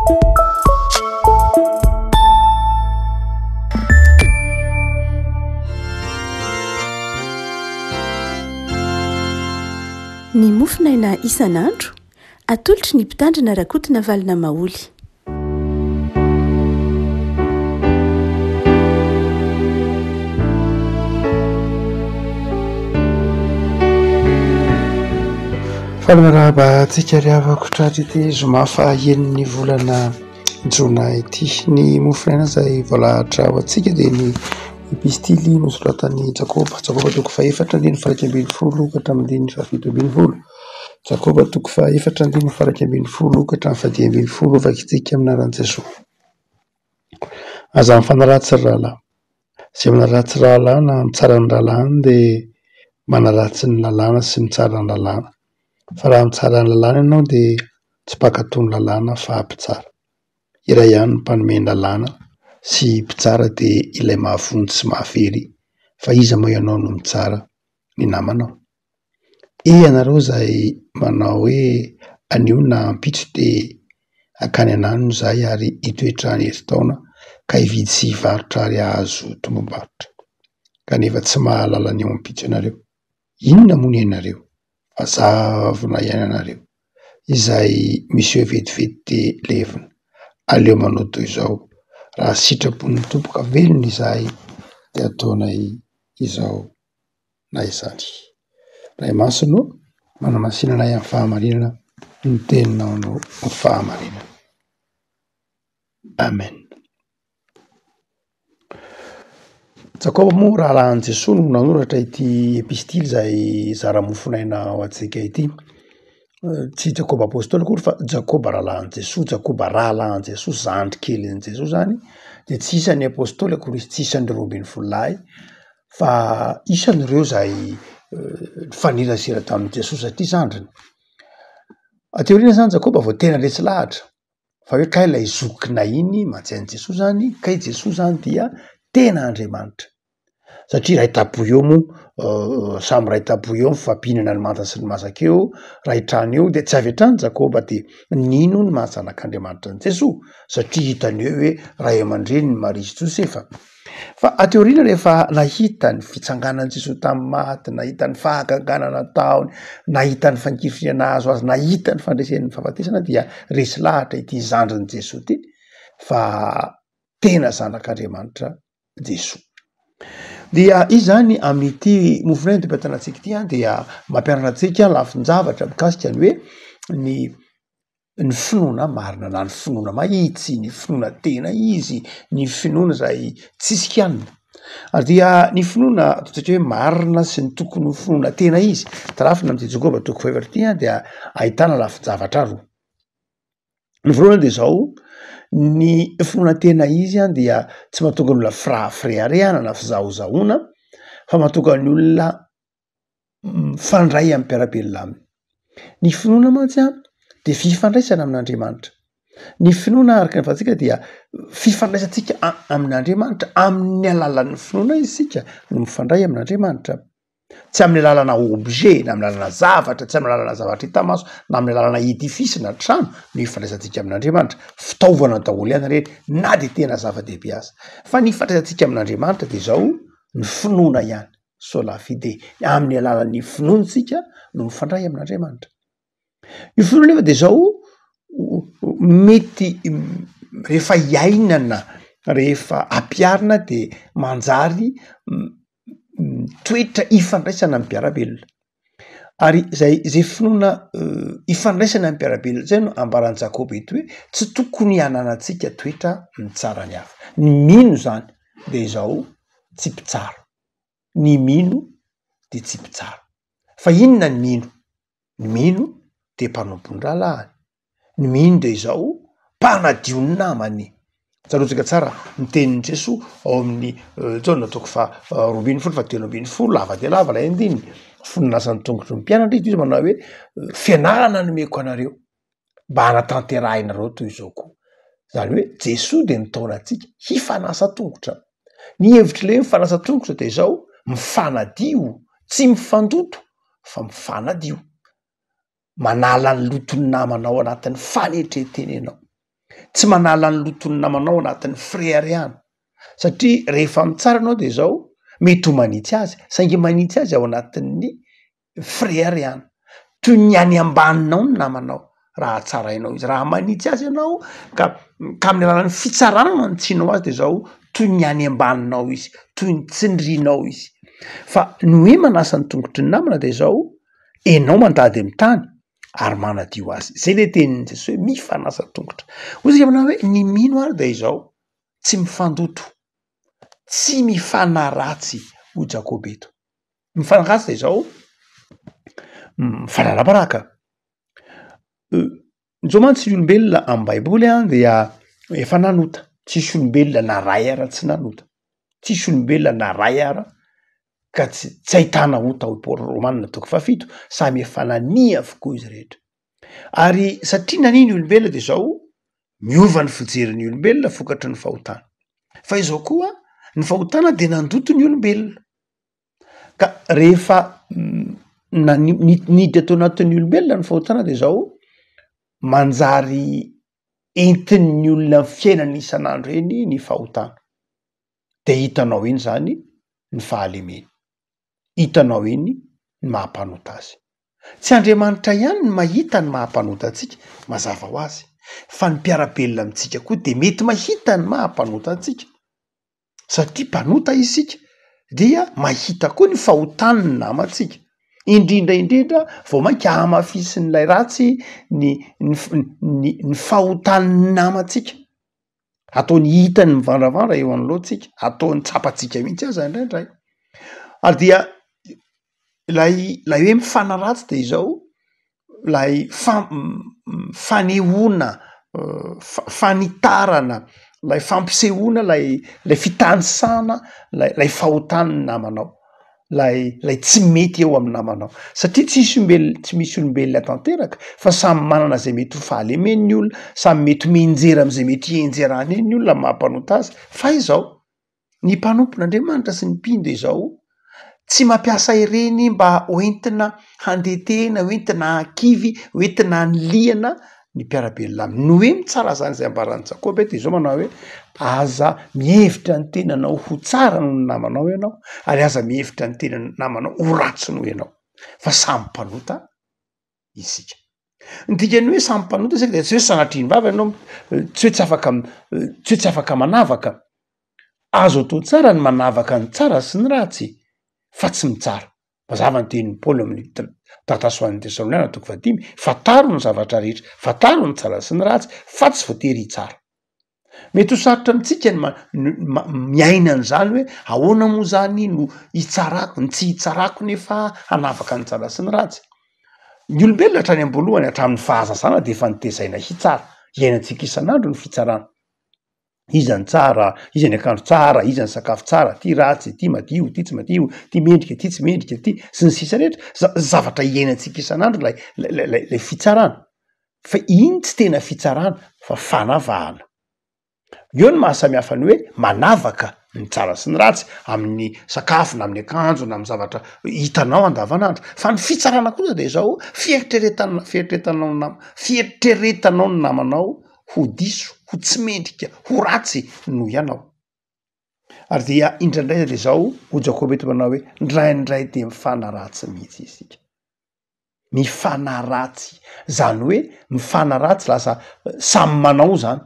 Ny mofonaina isan'andro, atolotry ny Mpitandrina Rakotonavalona Maholy. Faly miarahaba antsika ry havako tratra ity zoma faha enin'ny volana jona ity. Ny mofonaina izay voalahatra ho antsika dia ny epistily nosoratan'i Jakoba, Jakoba toko fahefatra andininy faha 11 ka hatramin'ny andininy faha 17. Jakoba toko fahaefatra andininy faha-11 ka hatramin'ny faha-15 vakintsika amin'ny anaran'i Jesoa. Aza mifanaratsy ry rahalahy. Izay manaratsy rahalahy na mitsara ny rahalahiny dia manaratsy ny lalàna sy mitsara ny lalàna. Fa raha mitsara ny lalàna ianao dia tsy mpankatò ny lalàna fa mpitsara. Iray ihany ny mpanome ny lalàna sy mpitsara dia ilay mahavonjy sy mahavery. Fa iza moa ianao no mitsara ny namanao? E ianareo izay manao hoe anio na ampitso dia hankany an'anona izahay ary hitoetra any herintaona ka hividy sy hivarotra ary hahazo tombom-barotra. Kanefa tsy mahalala ny eo ampitso ianareo. Inona moa ny ainareo? Fa zavona ihany ianareo. Izay miseho vetivety dia levona. Aleo manao toy izao, raha sitrapon'ny Tompo ka velona izahay dia ataonay izao. na izany. Ray Masina ô, manamasina anay amin'ny fahamarinana, ny teninao no fahamarinana. Amen. Jakoba moa rahalahin'i Jesoa no nanoratra ity epistily izay zara mofonaina ho antsika ity. Tsy Jakoba apôstôly akory fa Jakoba rahalahin'i Jesoa, Jakoba rahalahin'i Jesoa, zandry kelin'i Jesoa zany, de tsy isan'ny apôstôly akory izy, tsy isan'ny 12 lahy fa isan'ireo izay nifanerasera tamin'i Jesoa satria zandriny. Aty aoriana zany Jakoba vao tena resy lahatra fa hoe kay ilay zokinay iny mantsy an'i Jesoa zany, kay Jesoa zany dia tena Andriamanitra satria ray tampo eo moa samy ray tampo eo mifampihinana ny manta sy ny masaka eo, ray trano eo de tsy avy hatrany Jakoba de nino ny maha zanak'Andriamanitra an'i Jesoa satria hitany eo hoe ray aman-dreniny Maria sy Josefa. Fa aty aoriana rehefa nahita ny fitsanganan'i Jesoa tamin'ny maty, nahita ny fahagagana nataony, nahita ny fangirifiriana nahazo azy, nahita ny fandreseny ny fahafatesana dia resy lahatra ity zandrin'i Jesoa ity fa tena zanak'Andriamanitra Jesoa. Dia izy zany amin'ity mofonaina eto am-pitanantsika ity dia mampianatra antsika lafin-javatra mikasika ny hoe ny ny finoana marina na ny finoana mahitsy, ny finoana tena izy, ny finoana izay tsisy kianina. Ary dia ny finoana ataontsika hoe marina sy ny tokony ho finoana tena izy, tarafina amin'ity Jakoba toko fahefatra ity dia ahitana lafin-javatra roa. Ny voalohany dia izao, ny finoana tena izy dia tsy mahatonga ny olona firafireharehana na fizahozahoana fa mahatonga ny olona mifandray amin'ny mpiara-belona aminy. Ny finoana mantsy an dia fifandraisana amin'Andriamanitra. Ny finoana araka ny fantatsika dia fifandraisantsika amin'Andriamanitra, amin'ny alalan'ny finoana isika no mifandray amin'Andriamanitra. Tsy amin'ny alalana objet na amin'ny alalana zavatra, tsy amin'ny alalana zavatra hita maso na amin'ny alalana edifice na trano no ifandraisantsika amin'Andriamanitra. Fitaovana daholo ihany ireny na dia tena zava-dehibe aza. Fa ny ifandraisantsika amin'Andriamanitra dia izao, ny finoana ihany. Sola fide, amin'ny alalan'ny finoana isika no mifandray amin'Andriamanitra. Io finoana nefa de zao mety rehefa iainana, rehefa ampiharina de manjary toetra ifandraisana amin'ny mpiara-belona. Ary zay zay finoana ifandraisana amin'ny mpiara-belona zay no ambaran'i Jakoba eto hoe tsy tokony hananantsika toetra mitsara ny hafa. Ny mino zany de izao tsy mpitsara. Ny mino dia tsy mpitsara. Fa inona ny mino? Ny mino dia mpanompo ny rahalahiny. Ny mino dia izao, mpanadio ny namany. Tsaroantsika tsara ny tenin'i Jesoa ao amin'ny Jaona toko faha 12 faha 13, lava dia lava ilay andininy. Fony nanasa ny tongotry ny mpianatra izy, izy manao hoe fianarana no omeko anareo. mba hanatanterahinareo toy izao koa. Izany hoe Jesoa dia mitaona antsika hifanasa tongotra. Ny hevitr'ilay hoe mifanasa tongotra dia izao, mifanadio, tsy mifandoto fa mifanadio. Manala ny loton'ny namana ao anatin'ny fanetren-tena ianao. Tsy manala ny loton'ny namanao anatin'ny fireharehana. Satria rehefa mitsara ianao de izao, mety ho manitsy azy, saingy manitsy azy ao anatin'ny fireharehana. Toy ny any ambaninao ny namanao raha tsarainao izy. Raha manitsy azy ianao ka ka amin'ny alalan'ny fitsarana no anitsianao azy de zao toy ny any ambaninao izy, toy ny tsindrinao izy. Fa ny hoe manasa ny tongotry ny namana de zao, enao mandady amin'ny tany ary manadio azy. Zay le tenin'i Jesosy hoe mifanasa tongotra. Hoy izy aminao hoe ny mino ary de izao, tsy mifandoto, tsy mifanaratsy hoy Jakoba eto. Mifanaratsy de izao, mifanala-baraka. Zao mantsy ny olombelona am baiboly an dia efa nanota, tsisy olombelona na ray ara tsy nanota, tsisy olombelona na ray ara ka tsy tsy ahitana ota hoy Paoly Romanina toko fahafito, samy efa nania avokoa izy rehetra. Ary satria nania ny olombelona de zao, miova ny fijerin'ny olombelona vokatry ny fahotana, fa izao koa ny fahotana de nandoto ny olombelona. Ka rehefa niditra tao anatin'ny olombelona ny fahotana de zao, manjary entin'ny olona amy fiainany isan'andro eny ny fahotana, de hitanao eny zany ny fahalemeny, hitanao eny ny maha mpanota azy. Tsy Andriamanitra ihany no mahita ny maha mpanota antsika, mazava ho azy, fa ny mpiara-belona amintsika koa de mety mahita ny maha mpanota antsika. Satria mpanota isika dia mahita koa ny fahotan'ny namantsika, indrindra indrindra vao mainka hamafisin'ilay ratsy ny ny ny ny fahotan'ny namantsika, ataony hitany mivandravandra eo anoloantsika, ataony tsapantsika mihitsy aza indraindray, ary dia ilay ilay hoe mifanaratsy de izao lay fanehoana fanitarana lay fampisehoana lay lay fitanisana lay lay fahotan'ny namanao lay lay tsy mety eo amy namanao satria tsisy ombel- tsy misy olombelona tanteraka fa samy manana zay mety ho fahalemeny ny olona samy mety mianjera am'zay mety hianjerany eny ny olona amy maha mpanota azy fa izao Ny mpanompon'Andriamanitra sy ny mpino dia izao, tsy mampiasa ireny mba hoentina handetehana, hoentina hahakivy, hoentina hanilihana ny mpiara-belona aminy. Ny hoe mitsara izany izay ambaran'i Jakoba eto dia izao manao hoe aza mihevitra ny tenanao ho tsara noho ny namanao ianao ary aza mihevitra ny tenan'ny namanao ho ratsy noho ianao fa samy mpanota isika. Ny dikan'ny hoe samy mpanota isika dia tsy hoe sanatria ny vava ianao, tsy hoe tsy afaka tsy hoe tsy afaka manavaka. Azo atao tsara ny manavaka ny tsara sy ny ratsy fa tsy mitsara. Mazava ny tenin'i Paoly amin'ny taratasy ho an'ny Tesaloniana toko fahadimy, fantaro ny zavatra rehetra, fantaro ny tsara sy ny ratsy fa tsy voatery hitsara. Mety ho sarotra amintsika ny ma- miaina an'izany hoe ahoana moa zany no hitsarako, ny tsy hitsarako nefa hanavaka ny tsara sy ny ratsy. Ny olombelona hatrany am-boalohany hatramin'ny fahazazana de efa notezaina hitsara, iainantsika isan'andro ny fitsarana. Iza ny tsara, iza ny akanjo tsara, iza ny sakafo tsara, ty ratsy, ty madio, ty tsy madio, ty mendrika, ty tsy mendrika, ty sy ny sisa rehetra, za- zavatra iainantsika isan'andro lay lay lay lay fitsarana. Fa iny tsy tena fitsarana fa fanavahana. Eo ny mahasamihafa ny hoe manavaka ny tsara sy ny ratsy amin'ny sakafo na amin'ny akanjo na amin'ny zavatra hitanao andavanandro. Fa ny fitsarana kosa de zao, fieritreretana fieritreretanao ny nama- fieritreretanao ny namanao ho diso, ho tsy mendrika, ho ratsy noho ianao. Ary dia indraindray de zao, hoy Jakoba eto manao hoe indraindray de mifanaratsy mihitsy isika. Mifanaratsy, zany hoe mifanaratsy lasa samy manao zany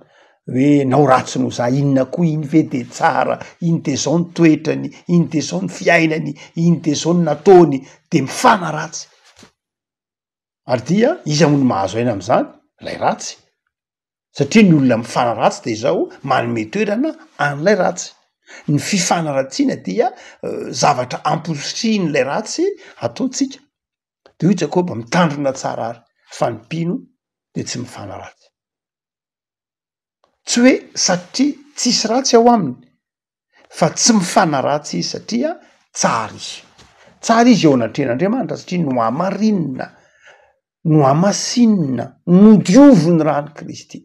hoe nao ratsy noho za, inona koa iny ve de tsara, iny de zao ny toetrany, iny de zao ny fiainany, iny de zao ny nataony, de mifanaratsy. Ary dia iza moa no mahazo aina am'zany? Lay ratsy. Satria ny olona mifanaratsy de izao manome toerana an'ilay ratsy. Ny fifanaratsiana dia zavatra amporisihin'ilay ratsy ataontsika. De hoy Jakoba, mitandrina tsara ary fa ny mpino de tsy mifanaratsy. Tsy hoe satria tsisy ratsy ao aminy fa tsy mifanaratsy izy satria tsara izy. Tsara izy eo anatrehan'Andriamanitra satria nohamarinina, nohamasinina, nodiovin'ny ran'i Kristy.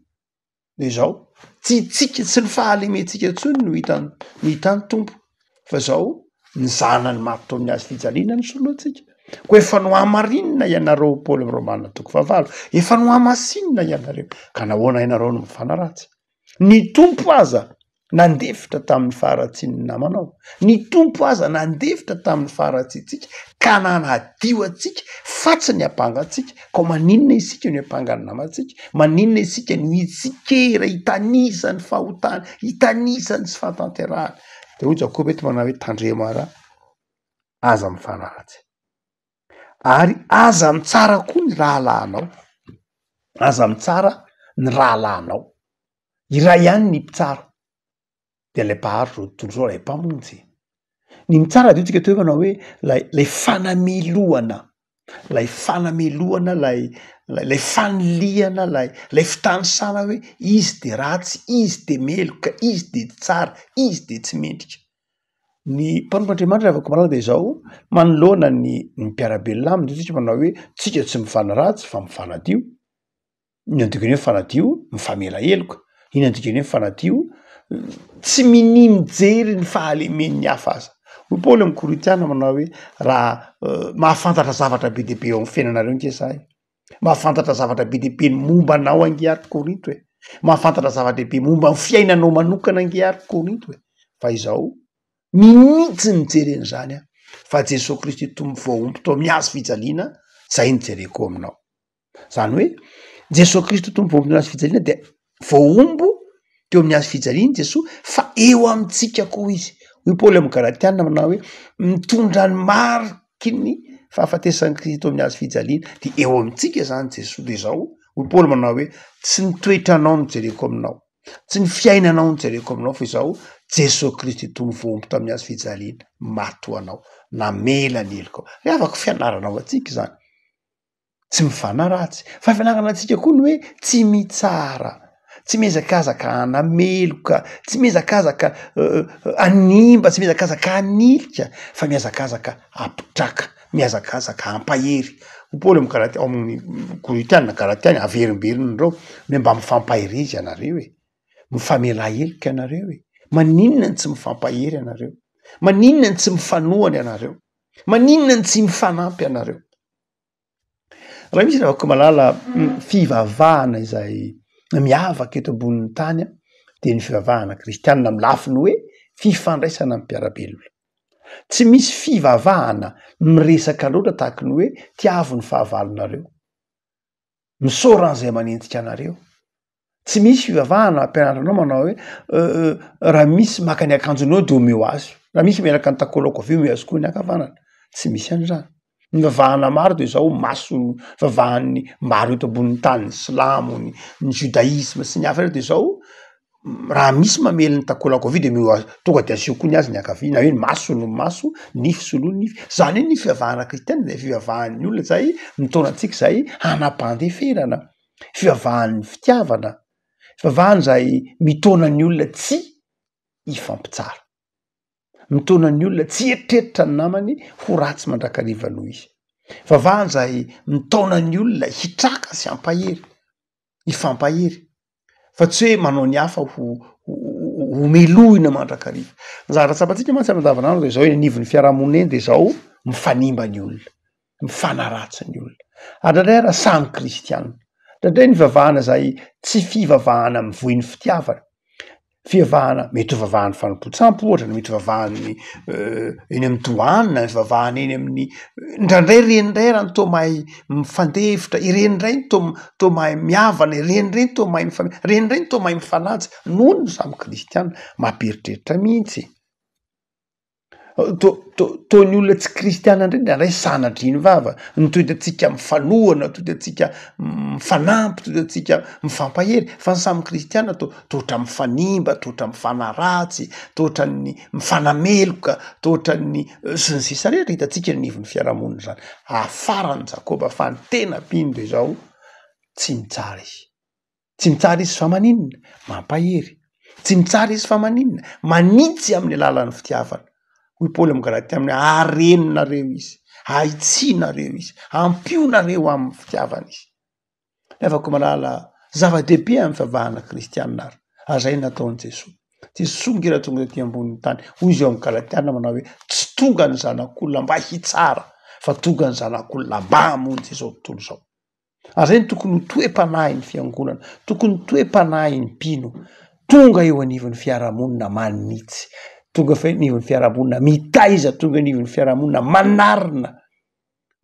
De izao, tsy itsika, tsy ny fahalementsika intsony no hitan- no hitan'ny Tompo fa zao ny zanany maty tao amin'ny hazo fijaliana no soloantsika. Koa efa nohamarinina ianareo Paoly Romana toko fahavalo, efa nohamasinina ianareo ka nahoana ianareo no mifanaratsy? Ny Tompo aza nandefitra tamin'ny faharatsian'ny namanao. Ny Tompo aza nandefitra tamin'ny faharatsiantsika ka nanadio antsika fa tsy niampanga antsika. Koa maninona isika no hiampanga ny namantsika? Maninona isika no hitsikera, hitanisa ny fahotany, hitanisa ny tsy fahatanterahany? Dia hoy Jakoba eto manao hoe tandremo ara, aza mifanaratsy. Ary aza mitsara koa ny rahalahinao, aza mitsara ny rahalahinao. Iray ihany ny mpitsara, dia ilay Mpahary izao tontolo izao, ilay Mpamonjy. Ny mitsara dia tsika teo manao hoe lay lay fanamelohana, lay fanamelohana, lay lay fanilihana, lay lay fitanisana hoe izy de ratsy, izy de meloka, izy de tsy tsara, izy de tsy mendrika. Ny mpanompon'Andriamanitra ry havako malala dia izao, manoloana ny ny mpiara-belona aminy dia tsika manao hoe tsika tsy mifanaratsy fa mifanadio. Inona no dikany hoe mifanadio? Mifamela heloka. Inona no dikany hoe mifanadio? Tsy minia mijery ny fahalemen'ny hafa aza. Hoy Paoly amin'ny Korintiana manao hoe raha mahafantatra zavatra be dia be eo amin'ny fiainanareo ange za e, mahafantatra zavatra be dia be ny momba anao ange aho ry Korinto e, mahafantatra zava-dehibe momba ny fiainanao manokana ange aho ry Korinto e, fa izao minia tsy mijery an'izany aho fa Jesoa Kristy Tompo voahombo tao amin'ny hazo fijaliana zay no jereko aminao. Zany hoe Jesoa Kristy Tompo voahombo teo amin'ny hazo fijaliana dia voahombo teo amin'ny hazo fijaliana Jesoa fa eo amintsika koa izy. Hoy Paoly amin'ny Galatiana manao hoe mitondra ny mariky ny fahafatesan'i Kristy teo amin'ny hazo fijaliana de eo amintsika zany Jesoa de zao hoy Paoly manao hoe tsy ny toetranao no jereko aminao, tsy ny fiainanao no jereko aminao fa izao Jesoa Kristy Tompo voahombo tamin'ny hazo fijaliana maty ho anao, namela ny helokao. Ry havako fianarana ho antsika izany. Tsy mifanaratsy. Fa fianarana antsika koa ny hoe tsy mitsara, tsy mihazakazaka hanameloka, tsy mihazakazaka hanimba, tsy mihazakazaka hanilika fa mihazakazaka hampitraka, mihazakazaka hampahery. Hoy Paoly amin'ny Galati- ao amin'ny Korintiana, Galatiana, averimberiny ireo hoe mba mifampahereza ianareo e, mifamelà heloka ianareo e, maninona no tsy mifampahery ianareo? Maninona no tsy mifanohana ianareo? Maninona no tsy mifanampy ianareo? Raha misy ravako malala fivavahana izay miavaka eto ambonin'ny tany an, dia ny fivavahana kristianina amin'ny lafiny hoe fifandraisana amin'ny mpiara-belona. Tsy misy fivavahana miresaka loatra tahaky ny hoe tiavo ny fahavalonareo, misaora an'izay manenjika anareo. Tsy misy fivavahana ampianarina anao manao hoe raha misy maka ny akanjonao de omeo azy, raha misy miaraka ny takolako havia omeo azy koa ny ankavanana, tsy misy an'izany. Ny fivavahana maro de zao maso fivavahan'ny maro eto ambonin'ny tany, ny silamo, ny ny judaisme sy ny hafa reo de zao raha misy mamely ny takolako havia de omeo azy, tonga de asio koa ny azy ny ankavia na hoe ny maso soloy maso, nify soloy nify, zany hoe ny fivavahana kristiana de fivavahan'ny olona zay mitaona antsika zay hanam-pandeferana. Fivavahan'ny fitiavana, fivavahana izay mitaona ny olona tsy hifampitsara, mitaona ny olona tsy hieritreritra ny namany ho ratsy mandrakariva noho izy, fivavahana izay mitaona ny olona hitraka sy hampahery, hifampahery fa tsy hoe manao ny hafa ho ho melohina mandrakariva. Ny zavatra tsapantsika mantsy amin'ny andavanandro de zao eny anivon'ny fiarahamonina eny de zao mifanimba ny olona. mifanaratsy ny olona. Ary indraindray ara samy kristiana. Indraindray ny fivavahana izay tsy fivavahana mivoy ny fitiavana, fivavahana mety ho vavahan'ny fanompoan-tsampy ohatra, na mety ho vavahan'ny eny amin'ny doany, na fivavahana eny amin'ny, indraindray ireny indray ary no toa mahay mifandefitra, ireny indray no toa toa mahay mihavana, ireny indray no toa mahay mifamela, ireny indray no toa mahay mifanaja noho ny samy kristiana. Mampieritreritra mihitsy. Toa ny olona tsy kristiana indray indraindray sanatria ny vava, ny toetrantsika mifanohana, toetrantsika mifanampy, toetrantsika mifampahery, fa ny samy kristiana toa toa ohatran'ny mifanimba, toa ohatran'ny mifanaratsy, toa ohatran'ny mifanameloka, toa ohatran'ny sy ny sisa rehetra hitantsika eny anivon'ny fiarahamonina izany. Ahafaran'i Jakoba fa ny tena mpino dia izao, tsy mitsara izy. Tsy mitsara izy fa maninona? Mampahery. Tsy mitsara izy fa maninona? Manitsy amin'ny alalan'ny fitiavana. Hoy Paoly amin'ny Galatiana hoe arenonareo izy, ahitsinareo izy, ampionareo amin'ny fitiavana izy. Nefa koa malala zava-dehibe amin'ny fivavahana kristianina ary, ary izay nataon'i Jesoa. Jesoa nge raha tonga ety ambonin'ny tany, hoy izy ao amin'ny Galatiana manao hoe tsy tonga ny zanak'olona mba hitsara fa tonga ny zanak'olona mba hamonjy izao tontolo izao. Ary zay no tokony ho toe-panahin'ny fiangonana, tokony ho toe-panahin'ny mpino. Tonga eo anivon'ny fiarahamonina manitsy, tonga eo anivon'ny fiarahamonina mitaiza, tonga eo anivon'ny fiarahamonina manarina.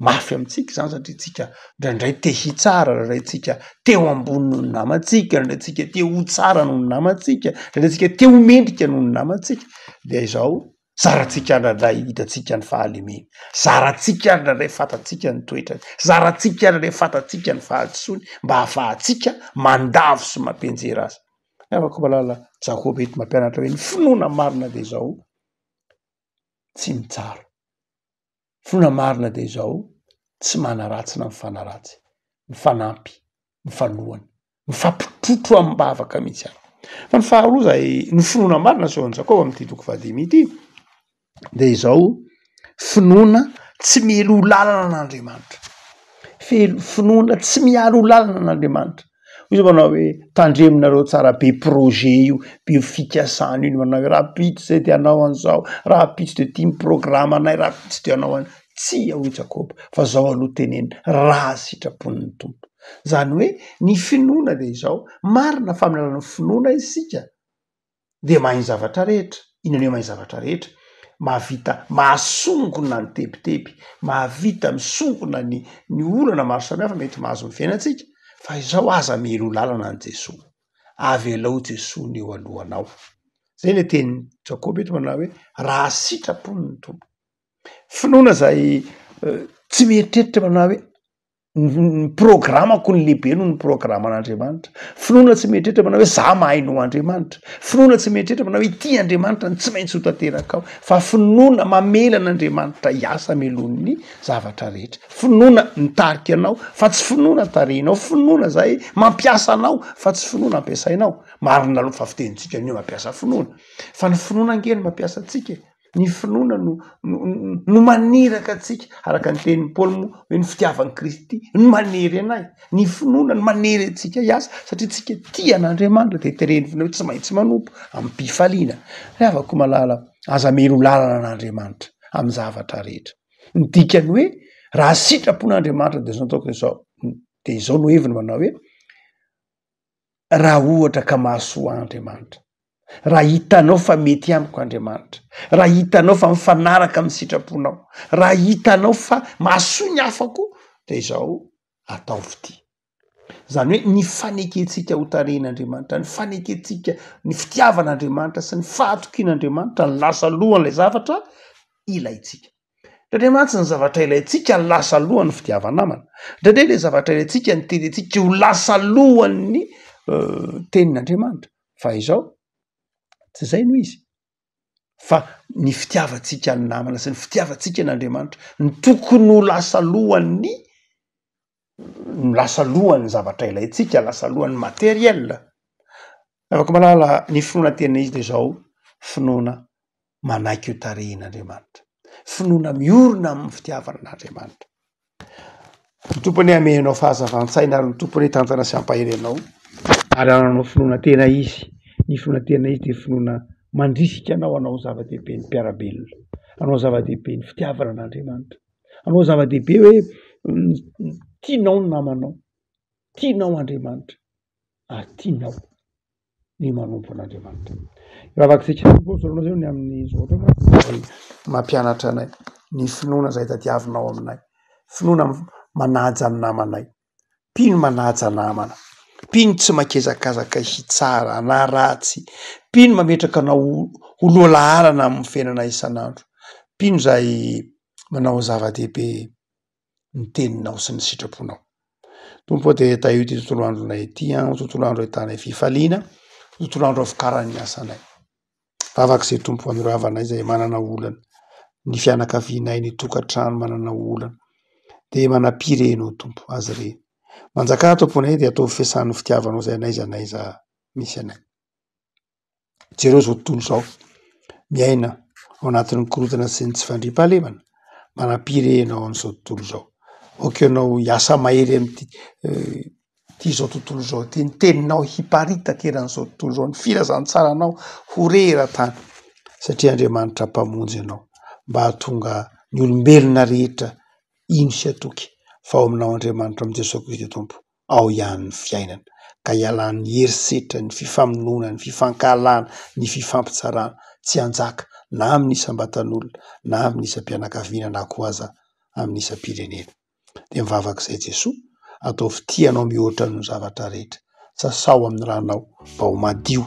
Mafy amintsika izany satria tsika indraindray te hitsara, indraindray tsika te ho ambony noho ny namantsika, indraindray tsika te ho tsara noho ny namantsika, indraindray tsika te ho mendrika noho ny namantsika. Dia izao, zarantsika indraindray hitantsika ny fahalemeny, zarantsika indraindray fantatsika ny toetrany, zarantsika indraindray fantatsika ny fahadisoany mba hahafahantsika mandavo sy mampianjera azy. Ny havako malala, Jakoba eto mampianatra hoe ny finoana marina dia izao, tsy mitsara. Finoana marina dia izao, tsy manaratsy na mifanaratsy, mifanampy, mifanohana, mifampitrotro amim-bavaka mihitsy ary. Fa ny faharoa izay ny finoana marina asehon'i Jakoba amin'ity toko fahadimy ity dia izao, finoana tsy mialoha lalana an'Andriamanitra, feno finoana tsy mialoha lalana an'Andriamanitra. Hoy izy manao hoe tandremonareo tsara be projet io, be fikasana io, manao hoe rahampitso zay de hanao an'izao, rahampitso de ity ny programanay, rahampitso de hanao an-, tsia hoy Jakoba fa zao aloha tenenina raha sitrapon'ny Tompo. Zany hoe ny finoana de izao, marina fa amin'ny alalan'ny finoana isika dia mahay ny zavatra rehetra, inona ny hoe mahay ny zavatra rehetra? Mahavita mahasongona ny tebiteby, mahavita misongona ny ny olana maro samihafa mety mahazo ny fiainantsika, fa izao aza mialoha lalana an'i Jesoa, avelao Jesoa ny eo alohanao, zay le tenin'i Jakoba eto manao hoe raha sitrapony ny Tompo, finoana izay tsy mieritreritra manao hoe ny programako no lehibe noho ny programan'Andriamanitra. Finoana tsy mieritreritra manao hoe za mahay noho Andriamanitra. Finoana tsy mieritreritra manao hoe ity Andriamanitra no tsy maintsy ho tanteraka ao. Fa finoana mamela an'Andriamanitra hiasa mialohan'ny zavatra rehetra. Finoana mitarika anao fa tsy finoana tarihinao. Finoana zay mampiasa anao fa tsy finoana ampiasainao. Marina aloha fa fitenintsika ny hoe mampiasa finoana. Fa ny finoana ange no mampiasa antsika e. Ny finoana no no maniraka antsika, araka ny tenin'i Paoly moa hoe ny fitiavan'i Kristy no manery anay. Ny finoana no manery antsika hiasa satria tsika tia an'Andriamanitra de tereny finoana hoe tsy maintsy manompo amim-pifaliana. Ry havako malala, aza mero lalana an'Andriamanitra amin'ny zavatra rehetra. Ny dikany hoe raha sitrapon'Andriamanitra de zao ataoko izao, de izao no heviny manao hoe raha ohatra ka mahasoa Andriamanitra, raha hitanao fa mety amiko Andriamanitra, raha hitanao fa mifanaraka amin'ny sitraponao, raha hitanao fa mahasoa ny hafa koa, de izao ataovy ity. Zany hoe ny fanekentsika ho tarihin'Andriamanitra, ny fanekentsika ny fitiavan'Andriamanitra sy ny fahatokian'Andriamanitra no lasa alohan'ilay zavatra ilaintsika. Indraindray mantsy ny zavatra ilaintsika no lasa alohan'ny fitiava-namana. Indraindray ilay zavatra ilaintsika no tiantsika ho lasa alohan'ny tenin'Andriamanitra. Fa izao, tsy izay no izy. Fa ny fitiavantsika ny namana sy ny fitiavantsika an'Andriamanitra no tokony ho lasa alohan'ny, no lasa alohan'ny zavatra ilaintsika, lasa alohan'ny matériel. Afaka mahalala ny finoana tena izy dia izao, finoana manaiky ho tarihin'Andriamanitra, finoana miorina amin'ny fitiavana an'Andriamanitra. Ny Tompo anie hamehy anao fahazavan-tsaina ary ny Tompo anie hitantana sy hampahery anao ary hananao finoana tena izy. Ny finoana tena izy dia finoana mandrisika anao hanao zava-dehibe ny mpiara-belona, hanao zava-dehibe ny fitiavana an'Andriamanitra, hanao zava-dehibe hoe tianao ny namanao, tianao Andriamanitra ary tianao. ny manompo an'Andriamanitra. Hivavaka isika. Tompo ô, isaorana Anao ny amin'izao izay mampianatra anay ny finoana izay tadiavinao aminay. Finoana manaja ny namanay, mpino manaja namana, mpino tsy makezakazaka hitsara na ratsy, mpino mametraka anao ho loha laharana amin'ny fiainana isan'andro, mpino izay manao zava-dehibe ny teninao sy ny sitraponao. Tompo ô dia tahio ity tontolo andronay ity an, ho tontolo andro ahitanay fifaliana, ho tontolo andro havokaran'ny asanay. Vavaka izay Tompo an'ireo havanay izay manana olana, ny fianakavianay, ny tokantrano manana olana, dia manampia re Ianao Tompo azy ireny. Manjakà ato am-ponay dia ataovy fiasan'ny fitiavanao izay n'aiza n'aiza misy anay. Jereo izao tontolo izao, miaina ao anatin'ny korontana sy ny tsy fandriampahalemana, manam-piry ianao amin'izao tontolo izao. Aoka ianao hiasa mahery amin'ity ity izao tontolo izao ity, ny teninao hiparitaka eran'izao tontolo izao, ny filazantsaranao ho re eran-tany satria Andriamanitra mpamonjy anao mba hahatonga ny olombelona rehetra hino sy hatoky fa ao aminao Andriamanitra, amin'i Jesoa Kristy Tompo. ao ihany ny fiainana. Ka hialan'ny herisetra, ny fifamonoana, ny fifankahalana, ny fifampitsarana tsy hanjaka na amin'ny isam-batan'olona na amin'ny isam-pianakaviana na koa aza amin'ny isam-pirenena. Dia mivavaka izay Jesoa, ataovy tia anao mihoatra noho ny zavatra rehetra. Sasao amin'ny ranao mba ho madio,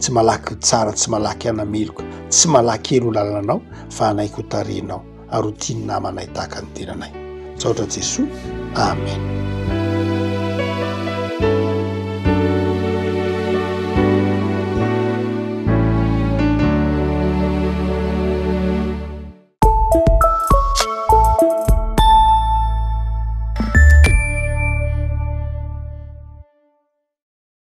tsy malaky ho tsara, tsy malaky hanameloka, tsy malaky helo ho lalanao fa hanaiky ho tarihinao ary ho tia ny namanay tahaka ny tenanay. Misaotra Jesoa. Amen.